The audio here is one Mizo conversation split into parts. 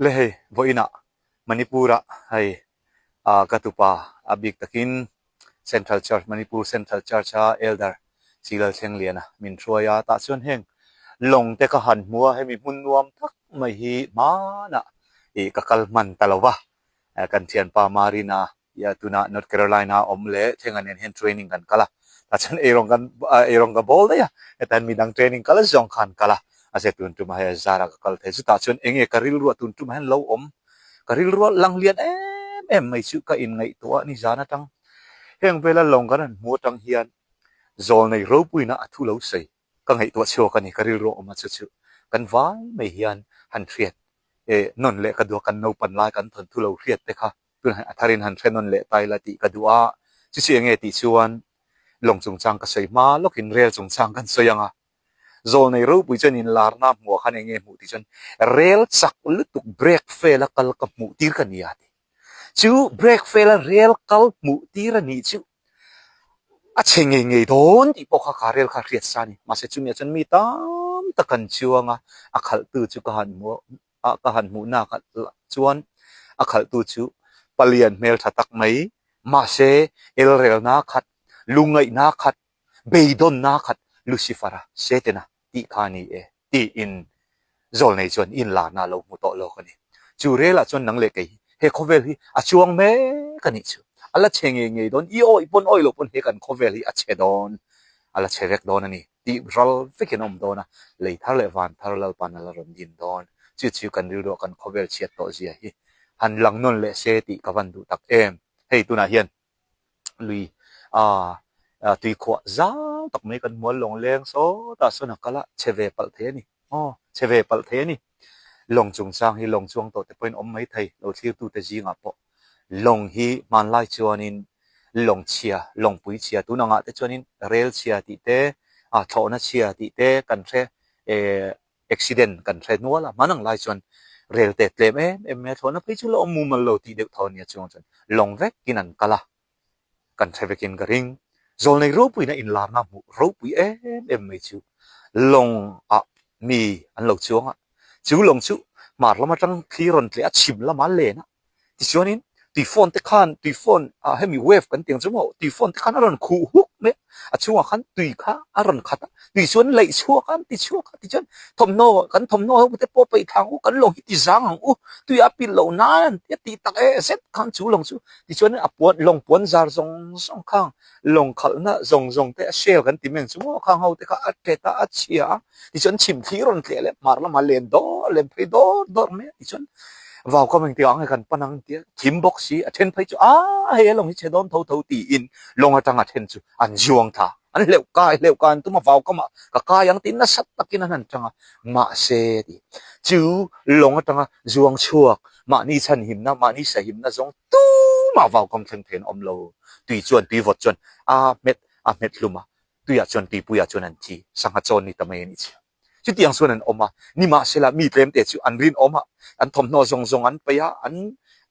Le hei vawiinah Manipur-ah hei ah ka tupa a bik takin Central Church Manipur Central Church-a Elder Silal Thlengliana min hruai a, tah chuan heng lawng te ka han hmu a, hemi hmun nuam tak mai hi hmanah ih ka kal hman ta lo va, kan thianpa Marina Ia tunah North Carolina a awm leh Thenga nen hian training kan kal a, tah chuan eirawng kan eirawng ka bawl daih a, hetah hian midang training kal zawng khan kal a, a zia tun tumah hei a zar a ka kal thei, chutah chuan enge ka rilruah tun tumah hian lo awm, ka rilruah lang lian em em mai chu ka inngaihtuah a ni zan atang heng vela lawng kan han hmu atang hian zawlnei ropuina a thu lo sawi ka ngaihtuah chhuak a ni, ka rilruah awm a chu chu kan vai mai hian han hriat eh nawn leh ka duh a, kan naupan lai kan thawnthu lo hriat te kha tunah a tharin han hre nawn leh ta ila tih ka duh a, chu chu enge tih chuan lawng chungchang ka sawi hma lawkin rel chungchang kan sawi ang a, zawlnei ropui chuan inlarna hmuh ah khan enge hmuh tih chuan rel chak lutuk brake fail a kal ka hmuh tir ka ni a ti. Chu brake fail a rel kal hmuh tir a nih chu a chhe ngei ngei dawn tih pawh kha ka rel kha hriat sa a ni. Mahse chumi ah chuan mi tam tak an chuang a, a khalhtu chu ka han hmu a, ka han hmuh nak ah chuan a khalhtu chu palian hmeltha tak mai mahse elrelna khat, lungngaihna khat, beidawnna khat Lucifer-a, Setana tih kha a ni e tiin Zawlnei chuan inlarna a lo hmu tawh lawk a ni. Chu relah chuan nang leh kei hi he khawvel hi a chuang mek a nih chu. A la chhe ngei ngei dawn, i awih pawn awih loh pawn he kan khawvel hi a chhe dawn, a la chhe vek dawn a ni tih ral vekin a awm dawn a, lei thar leh van thar Lalpan a la rawn din dawn. Chu chu kan rilruah kan khawvel chhiat tawh zia hi han lang nawn leh se tih ka van duh tak em. Hei tunah hian lui ah tui khuah zau tak mai kan hmual lawng leng sawtah sawn a kal a, chhe ve palh thei a ni aw chhe ve palh thei a ni. Lawng chungchang hi lawng chuang tawh te pawhin awm mai thei lo thlirtute zingah pawh lawng hi hmanlai chuanin lawng chhia lawngpui chhia tun angah te chuanin rel chhia tih te ah thlawhna chhia tih te kan hre eh accident kan hre hnual a, hman ang lai chuan rel te tlem em em mai a, thlawhna phei chu la awm mumal lo tih deuh tho a nia chuang chuan lawng vekin an kal a, kan hre vekin ka ring. Zawlnei ropuina inlarna hmuh ropui em em mai chu lawng ah mi an lo chuang a, chu lawng chu hmar lam atang thli rawn tleh a chhim lama len a, Tichuanin tui phone te khan tui phone ah hemi wave kan tih ang chu maw tui phone te khan a rawn khuh huk mai a, a chhungah khan tui kha a rawn khat a, tui chuan laih chhuak a an ti chhuak a tichuan thawmhnaw kan thawmhnaw ho te pawh paih thla ang u kan lawng hi ti zang ang u tui a pilh loh nan an ti a tih tak e zet khan chu lawng chu tichuan a puan lawng puan zar zawng zawng khang lawng khalhna zawng zawng te a shell kan ti mai ang chu maw khang ho te kha a tet a a chhia a tichuan chhim thli rawn tleh leh hmar lamah len dawr len phei dawr dawr mai a tichuan vau kam engtik ah nge kan pan ang tia thim bawk si a then phei chu aaa hei a lawng hi chhe dawn tho tho tiin lawng atanga then chu an zuang thla an hleuh kai hleuh kai an tum a vau kamah ka kai ang tiin nasa takin an han tang a mahse tih chu lawng atanga zuang chhuak mahni chhanhimna mahni sahimna zawng tumah vau kam thleng thei an awm lo tui chuan tui vawt chuan a hmet a hmet hlum a tuiah chuan tuipuiah chuan an thi, sangha chawn ni ta mai a nih chu. Chutiang chuan an awm a, nimahsela mi tlemte chu an rinawm a, an thawmhnaw zawng zawng an paih a, an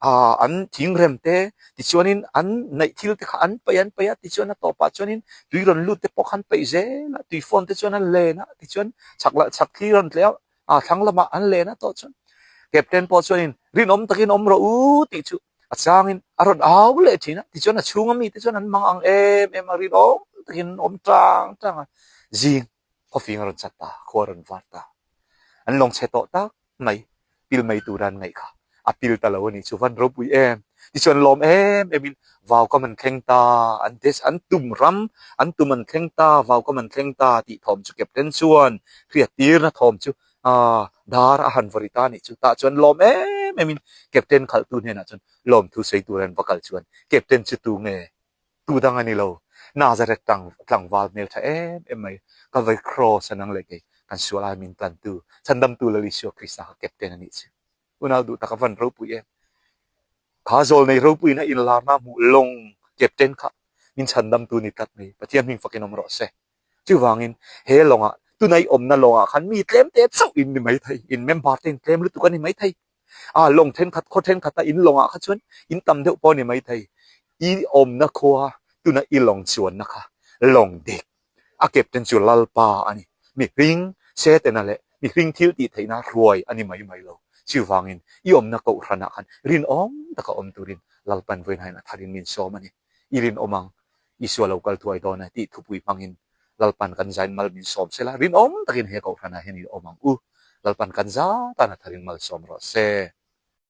ah an thingrem te, tichuanin an neih thil te kha an paih an paih a, tichuan a tawpah chuanin tui rawn lut te pawh kha an paih zel a, tui phone te chuan an len a, tichuan chak lah chak thli rawn tleh a, ah thlang lamah an len a tawh chuan captain pawh chuanin rinawm takin awm rawh u tih chu a changin a rawn au leh thin a, tichuan a chhunga mite chuan an mang ang em em a, rinawm takin an awm tang tang a, zing khawfing a rawn chat ta, khua a rawn var ta, an lawng chhe tawh tak mai, pil mai tura an ngaih kha a pil ta lo a nih chu, van ropui em, tichuan lawm em em in vau kam an thleng ta, an des an tum ram an tum an thleng ta, vau kam an thleng ta tih thawm chu captain chuan hriat tirna thawm chu Aaa, dar a han vawri ta anih chu. Tah chuan lawm em em in Captain khalhtu hnenah chuan lawmthu sawi tur an va kal chuan Captain chu tu nge? Tu dang a ni lo. Nazareth tang tlangval hmel tha em em mai Calvary Cross a nang leh kei kan sual ai min tlantu Chhandamtu Lal Isua Krista kha Captain anih chu. Unau duh tak a van ropui em. Kha zawlnei ropuiin a inlarna hmuh lawng Captain kha min chhandamtu ni tlat mai. Pathian hming fakin awm rawh se. Chuvangin he lawngah tunai awmna lawngah khan mi tlem te chauh in ni maithei, in member te in tlem lutuk a ni maithei. A lawng thenkhat khaw thenkhat a in lawngah kha chuan in tam deuh pawh a ni maithei. I awmna khua tuna i lawng chuanna kha lawng dik a captain chu Lalpa a ni. Mihring Setana leh mihring thil tih theihna hruai a ni mai mai lo. Chuvangin i awmna kohhranah khan rinawm taka awm turin Lalpan vawiin a tharin min sawm a ni. I rinawm ang, Isua lo kal thuai dawn e tih thupui hmangin Lalpan kan zain mal min sawm sela, rinawm takin he kohhranah hian i awm ang u. Lalpan kan za tan a tharin malsawm rawh se.